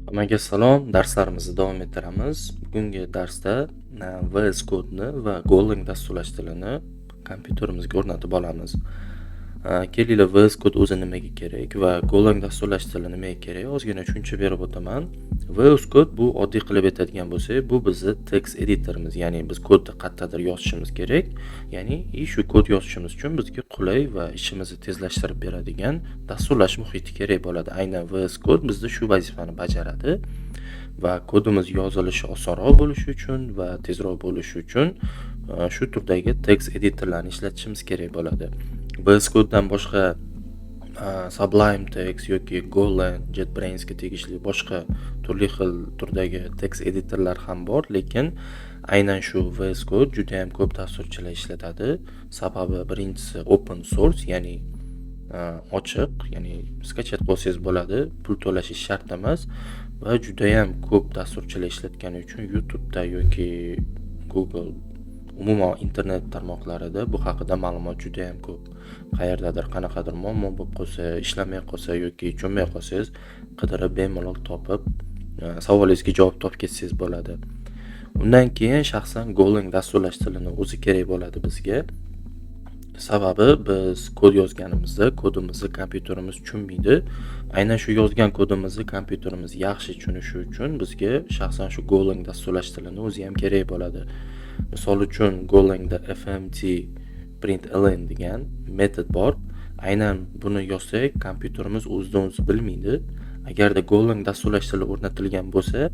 Hammaga salom. Darslarimizni davom ettiramiz. Bugungi darsda VS Code'ni va Golang dasturlash tilini kompyuterimizga o'rnatib olamiz. Kelinglar, VS Code o'zi nimaga kerak va Golang dasturlash tili nimaga kerak, ozgina tushuncha berib o'taman. VS Code bu, oddiy qilib aytadigan bo'lsak, bu bizni text editorimiz, ya'ni biz kodni qayerdadir yozishimiz kerak. Ya'ni и shu kod yozishimiz uchun bizga qulay va ishimizni tezlashtirib beradigan dasturlash muhiti kerak bo'ladi. Aynan VS Code bizda shu vazifani bajaradi va kodimiz yozilishi osonroq bo'lishi uchun va tezroq bo'lishi uchun shu turdagi text editorlarni ishlatishimiz kerak bo'ladi. VS Code'dan boshqa Sublime Text yoki Golang, JetBrainsga tegishli boshqa turli xil turdagi text editorlar ham bor, lekin aynan shu VS Code judayam ko'p dasturchilar ishlatadi. Sababi, birinchisi, open source, ya'ni ochiq, ya'ni скачать qilsangiz bo'ladi, pul to'lashingiz shart emas va judayam ko'p dasturchilar ishlatgani uchun YouTube'da yoki Google, umuman internet tarmoqlarida bu haqida ma'lumot judayam ko'p. Qayerdadir qanaqadir muammo bo'lib qolsa, ishlamay qolsa yoki tushunmay qolsangiz, qidirib, bemalol topib, savolingizga javob topib ketsangiz bo'ladi. Undan keyin shaxsan Golang dasturlash tilini o'zi kerak bo'ladi bizga. Sababi, biz kod yozganimizda kodimizni kompyuterimiz tushunmaydi. Aynan shu yozgan kodimizni kompyuterimiz yaxshi tushunishi uchun bizga shaxsan shu Golang dasturlash tilini o'zi ham kerak bo'ladi. Misol uchun, Golangda fmt println degan metod bor. Aynan buni yozsak, kompyuterimiz o'zidan o'zi bilmaydi. Agarda Golang dasturlash tili o'rnatilgan bo'lsa,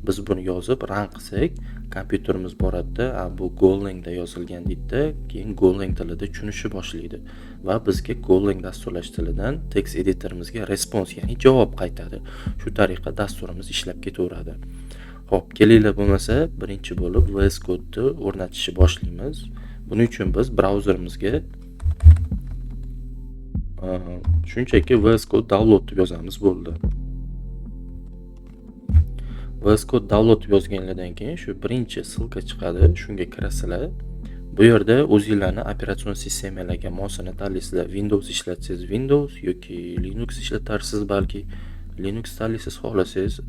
biz buni yozib run qilsak, kompyuterimiz boradida, "A, bu Golangda yozilgan", deydida, keyin Golang tilida tushunishni boshlaydi va bizga Golang dasturlash tilidan text editorimizga response, ya'ni javob qaytadi. Shu tariqa dasturimiz ishlab ketaveradi. Xo'p, kelinglar, bo'lmasa birinchi bo'lib VS Code'ni o'rnatishni boshlaymiz. Buning uchun biz brauzerimizga shunchaki VS Code download deb yozamiz, bo'ldi. VS Code download deb yozganlardan keyin shu birinchi ссылка chiqadi, shunga kirasizlar. Bu yerda o'zinglarni operatsion sistemalarga mosini tanlaysizlar. Windows ishlatsangiz, Windows yoki Linux ishlatarsiz balki. Linux tanlaysiz, xohlasangiz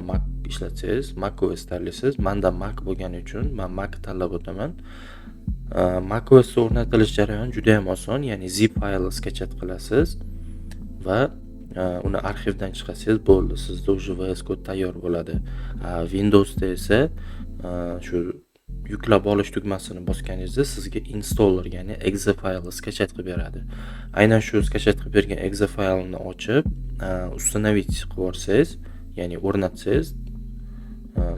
Mac ishlatsangiz, Mac OS tanlaysiz. Manda Mac bo'lgani uchun man Mac tanlab o'taman. Mac OS o'rnatilish jarayoni juda ham oson, ya'ni zip faylni скачать qilasiz va uni arxivdan chiqarsangiz bo'ldi. Sizda уже VS Code tayyor bo'ladi. Windowsda esa shu yuklab olish tugmasini bosganingizda sizga installer, ya'ni exe faylni скачать qilib beradi. Aynan shu скачать qilib bergan exe faylni ochib, установить qilib yuborsangiz, ya'ni o'rnatsangiz,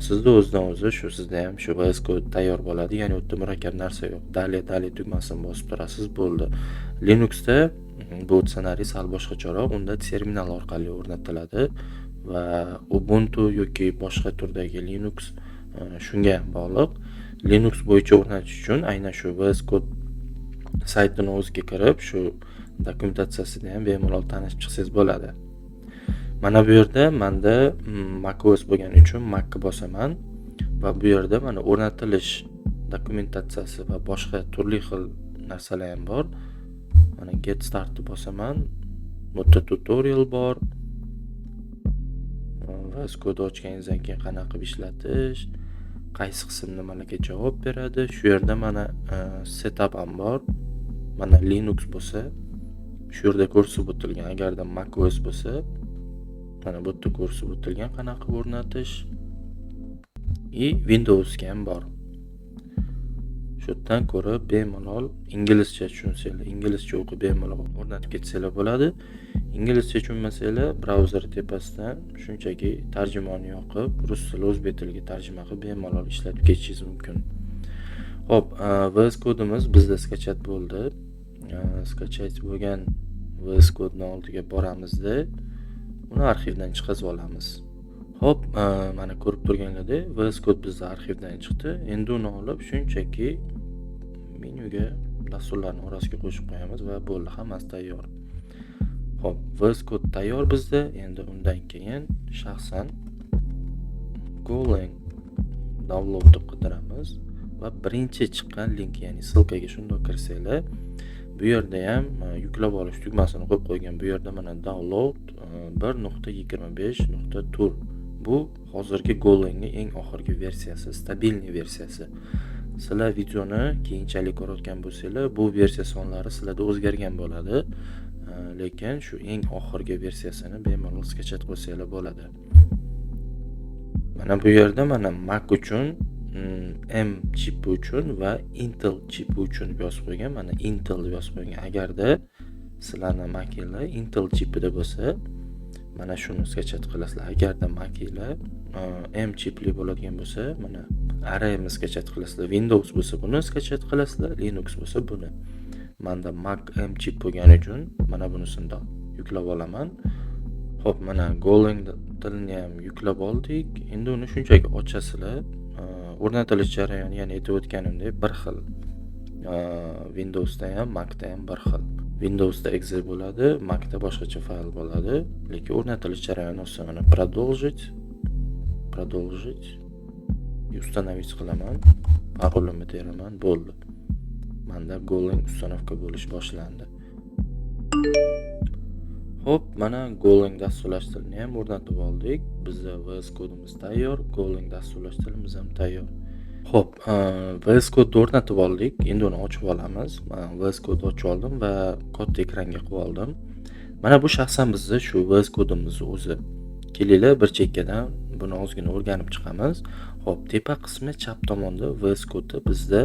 sizda o'zidan o'zi shu sizda ham shu VS Code tayyor bo'ladi. Ya'ni u yerda murakkab narsa yo'q. Далее, далее tugmasini bosib turasiz, bo'ldi. Linuxda bu ssenariy sal boshqacharoq. Unda terminal orqali o'rnatiladi va Ubuntu yoki boshqa turdagi Linux shunga ham bog'liq. Linux bo'yicha o'rnatish uchun aynan shu VS Code saytini o'ziga kirib, shu dokumentatsiyasini ham bemalol tanishib chiqsangiz bo'ladi. Mana bu yerda manda macOS bo'lgani uchun Macni bosaman va bu yerda mana o'rnatilish dokumentatsiyasi va boshqa turli xil narsalar ham bor. Mana, Get Startni bosaman. Bu yerda tutorial bor. VS Code ochganingizdan keyin qanaqa qilib ishlatish, qaysi qism nimalarga javob beradi. Shu yerda mana setup ham bor. Mana, Linux bo'lsa, shu yerda ko'rsatib o'tilgan. Agarda macOS bo'lsa, mana bu yerda ko'rsatib o'tilgan qanaqa qilib o'rnatish. И Windowsga ham bor. Shu yerdan ko'rib, bemalol inglizcha tushunsanglar, inglizcha o'qib, bemalol o'rnatib ketsanglar bo'ladi. Inglizcha tushunmasanglar, brauzer tepasidan shunchaki tarjimonni yoqib, rus tili, o'zbek tiliga tarjima qilib, bemalol ishlatib ketishingiz mumkin. Xo'p, VS Code'imiz bizda скачать bo'ldi. Скачать bo'lgan VS Code'ni oldiga boramizda, uni arxivdan chiqazib olamiz. Xo'p, mana, ko'rib turganlaridek, VS Code bizda arxivdan chiqdi. Endi uni olib, shunchaki menyuga, dasturlarni orasiga qo'shib qo'yamiz va bo'ldi, hammasi tayyor. Xo'p, VS Code tayyor bizda. Endi undan keyin shaxsan Golang download deb qidiramiz va birinchi chiqqan link, ya'ni ссылка ga shundoq kirsanglar, Bu yerda ham yuklab olish tugmasini qo'yib qo'ygan. Bu yerda mana download 1.25.4. Bu hozirgi Golangning eng oxirgi versiyasi, стабильный versiyasi. Sizlar videoni keyinchalik ko'rayotgan bo'lsanglar, bu versiya sonlari sizlarda o'zgargan bo'ladi. Lekin shu eng oxirgi versiyasini bemalol скачать qilsanglar bo'ladi. Mana bu yerda mana Mac uchun, M chipi uchun va Intel chipi uchun deb yozib qo'ygan. Mana Intel deb yozib qo'ygan. Agarda sizlarni Macinglar Intel chipida bo'lsa, mana shuni скачать qilasizlar. Agarda Macinglar M chipli bo'ladigan bo'lsa, mana ARM скачать qilasizlar. Windows bo'lsa, buni скачать qilasizlar, Linux bo'lsa, buni. Manda Mac M chip bo'lgani uchun mana bunisini yuklab olaman. Xo'p, mana Golang tilini ham yuklab oldik. Endi uni shunchaki ochasizlar. O'rnatilish jarayoni, yana aytib o'tganimdek, bir xil. Windowsda ham, Macda ham bir xil. Windowsda exe bo'ladi, Macda boshqacha fayl bo'ladi, lekin o'rnatilish jarayoni oson. Mana продолжить, продолжить и установить qilaman. Parolimni teraman, bo'ldi. Manda Golang установка bo'lish boshlandi. Xo'p, mana Golang dasturlash tilini ham o'rnatib oldik. Bizda VS Code'imiz tayyor, Golang dasturlash tilimiz ham tayyor. Xo'p, VS Code'ni o'rnatib oldik. Endi uni ochib olamiz. Man VS Code'ni ochib oldim va katta ekranga qo'yib oldim. Mana bu shaxsan bizni shu VS Code'imizni o'zi. Kelinglar, bir chekkadan buni ozgina o'rganib chiqamiz. Xo'p, tepa qismi chap tomonda VS Code'da bizda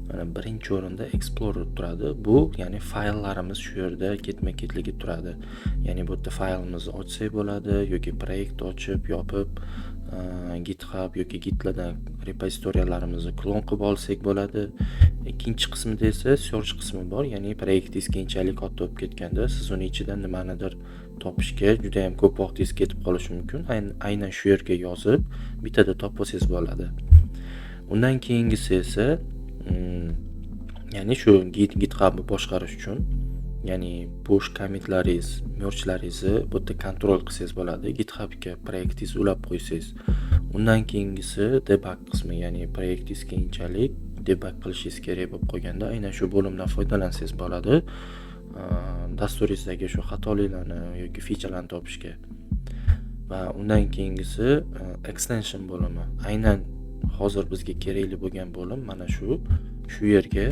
mana birinchi o'rinda Explorer turadi. Bu, ya'ni fayllarimiz shu yerda ketma-ketligi turadi. Ya'ni bu yerda faylimizni ochsak bo'ladi yoki proyekt ochib, yopib, GitHub yoki Gitlardan repozitoriyalarimizni klon qilib olsak bo'ladi. Ikkinchi qismida esa search qismi bor, ya'ni proyektingiz keyinchalik katta bo'lib ketganda siz uni ichidan nimanidir topishga juda ham ko'p vaqtingiz ketib qolishi mumkin. Aynan shu yerga yozib, bittada topib olsangiz bo'ladi. Undan keyingisi esa ya'ni shu Git, GitHubni boshqarish uchun, ya'ni push, commitlaringiz, mergelaringizni bu yerda контроль qilsangiz bo'ladi. GitHubga proyektingizni ulab qo'ysangiz. Undan keyingisi debug qismi, ya'ni proyektingiz keyinchalik debug qilishingiz kerak bo'lib qolganda aynan shu bo'limdan foydalansangiz bo'ladi. Dasturingizdagi shu xatoliklarni yoki фича larni topishga. Va undan keyingisi extension bo'limi. Aynan hozir bizga kerakli bo'lgan bo'lim mana shu. Shu yerga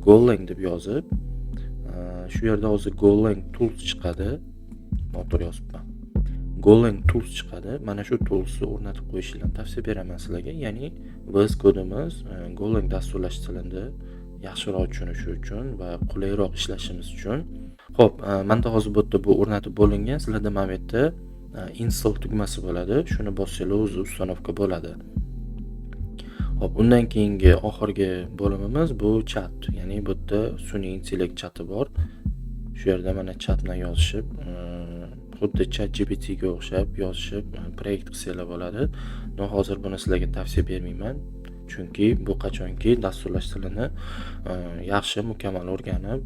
Golang deb yozib, shu yerda hozir Golang Tools chiqadi. Noto'g'ri yozibman. Golang Tools chiqadi. Mana shu toolsni o'rnatib qo'yishinglarni tavsiya beraman sizlarga. Ya'ni VS Code'imiz Golang dasturlash tilini yaxshiroq tushunishi uchun va qulayroq ishlashimiz uchun. Xo'p, menda hozir bu yerda bu o'rnatib bo'lingan. Sizlarda mana bu yerda install tugmasi bo'ladi. Shuni bossanglar, o'zi установка bo'ladi. Xo'p, undan keyingi oxirgi bo'limimiz bu chat. Ya'ni bu yerda sun'iy intellekt chati bor. Shu yerda mana chat bilan yozishib, xuddi ChatGPT ga o'xshab yozishib, proyekt qilsanglar bo'ladi. Но hozir buni sizlarga tavsiya bermayman. Chunki bu qachonki dasturlash tilini yaxshi, mukammal o'rganib,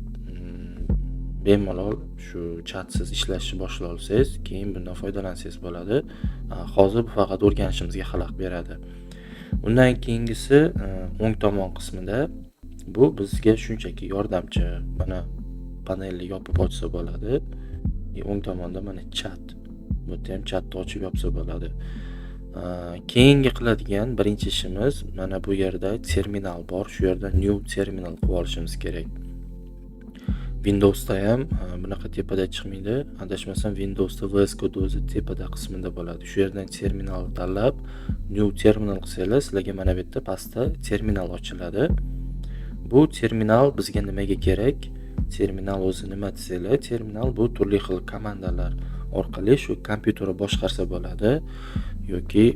bemalol shu chatsiz ishlashni boshlay olsangiz, keyin bundan foydalansangiz bo'ladi. Hozir bu faqat o'rganishimizga xalaqit beradi. Undan keyingisi o'ng tomon qismida bu bizga shunchaki yordamchi. Mana panelni yopib ochsa bo'ladi. O'ng tomonda mana chat. Bu yerda ham chatni ochib yopsa bo'ladi. Keyingi qiladigan birinchi ishimiz, mana bu yerda terminal bor. Shu yerda new terminal qilib olishimiz kerak. Windowsda ham bunaqa tepada chiqmaydi. Adashmasam, Windowsda VS Code o'zi tepada qismida bo'ladi. Shu yerdan terminal tanlab, new terminal qilsanglar, sizlarga mana bu yerda pastda terminal ochiladi. Bu terminal bizga nimaga kerak? Terminal o'zi nima desanglar, terminal bu turli xil komandalar orqali shu kompyuterni boshqarsa bo'ladi yoki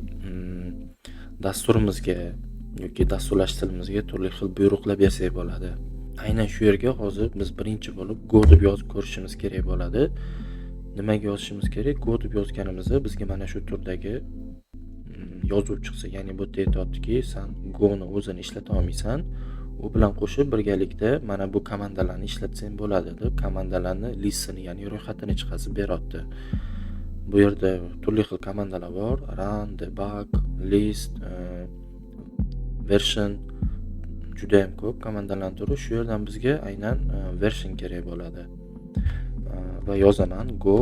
dasturimizga yoki dasturlash tilimizga turli xil buyruqlar bersak bo'ladi. Aynan shu yerga hozir biz birinchi bo'lib go deb yozib ko'rishimiz kerak bo'ladi. Nimaga yozishimiz kerak? Go deb yozganimizda bizga mana shu turdagi yozuv chiqsa, ya'ni bu yerda aytyaptiki, san Go'ni o'zini ishlata olmaysan. U bilan qo'shib birgalikda mana bu komandalarni ishlatsang bo'ladi deb komandalarni listini, ya'ni ro'yxatini chiqazib beryapti. Bu yerda turli xil komandalar bor: run, debug, list, version. Judayam ko'p komandalarni turi. Shu yerdan bizga aynan version kerak bo'ladi. Va yozaman, go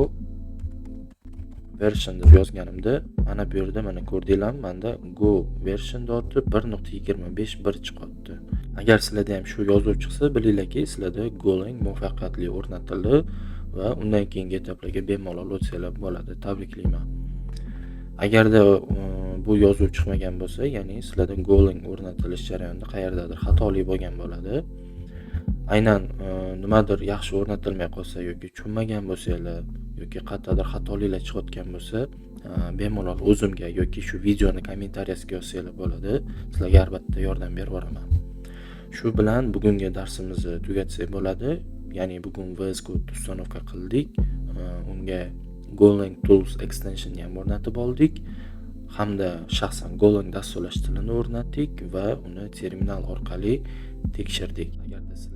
version deb yozganimda, mana bu yerda, mana, ko'rdinglarmi, manda go version deyapti, 1.25.1 chiqyapti. Agar sizlarda ham shu yozuv chiqsa, bilinglarki, sizlarda Golang muvaffaqiyatli o'rnatildi va undan keyingi etaplarga bemalol o'tsanglar bo'ladi. Tabriklayman. Agarda bu yozuv chiqmagan bo'lsa, ya'ni sizlarda Golang o'rnatilish jarayonida qayerdadir xatolik bo'lgan bo'ladi. Aynan nimadir yaxshi o'rnatilmay qolsa yoki tushunmagan bo'lsanglar yoki qayerdadir xatoliklar chiqayotgan bo'lsa, bemalol o'zimga yoki shu videoni kommentariyasiga yozsanglar bo'ladi. Sizlarga albatta yordam berib boraman. Shu bilan bugungi darsimizni tugatsak bo'ladi. Ya'ni bugun VS Code установка qildik. Unga Golang Tools extensionni ham o'rnatib oldik hamda shaxsan Golang dasturlash tilini o'rnatdik va uni terminal orqali tekshirdik. Agarda sizlar